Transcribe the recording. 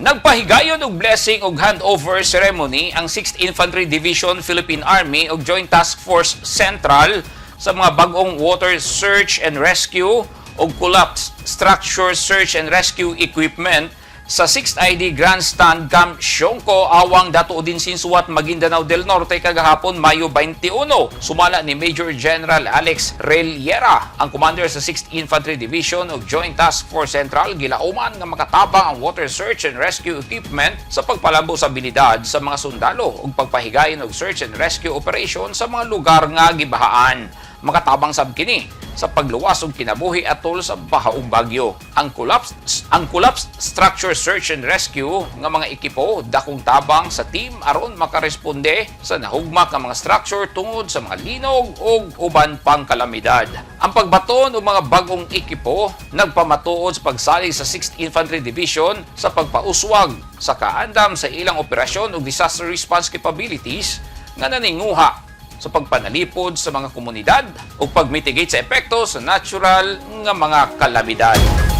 Nagpahigayon og blessing og handover ceremony ang 6th Infantry Division, Philippine Army ug Joint Task Force Central sa mga bag-ong water search and rescue ug collapse structure search and rescue equipment sa 6th ID Grandstand, Camp Siongco, Awang, Datu Odin Sinsuat, Maguindanao del Norte kagahapon, Mayo 21. Sumala ni Major General Alex Rellera, ang commander sa 6th Infantry Division ug Joint Task Force Central, gilauman nga makatabang ang water search and rescue equipment sa pagpalambo sa abilidad sa mga sundalo ug pagpahigayon og search and rescue operation sa mga lugar nga gibahaan. Makatabang sab kini sa pagluwas og kinabuhi atol sa baha ug bagyo. Ang collapse structure search and rescue nga mga ekipo dakong tabang sa team aron makaresponde sa nahugmak nga mga structure tungod sa mga linog ug uban pang kalamidad. Ang pagbaton og mga bagong ekipo nagpamatuod sa pagsalig sa 6th Infantry Division sa pagpauswag sa kaandam sa ilang operasyon ug disaster response capabilities nga naninguha sa pagpanalipod sa mga komunidad o pagmitigate sa epekto sa natural nga mga kalamidad.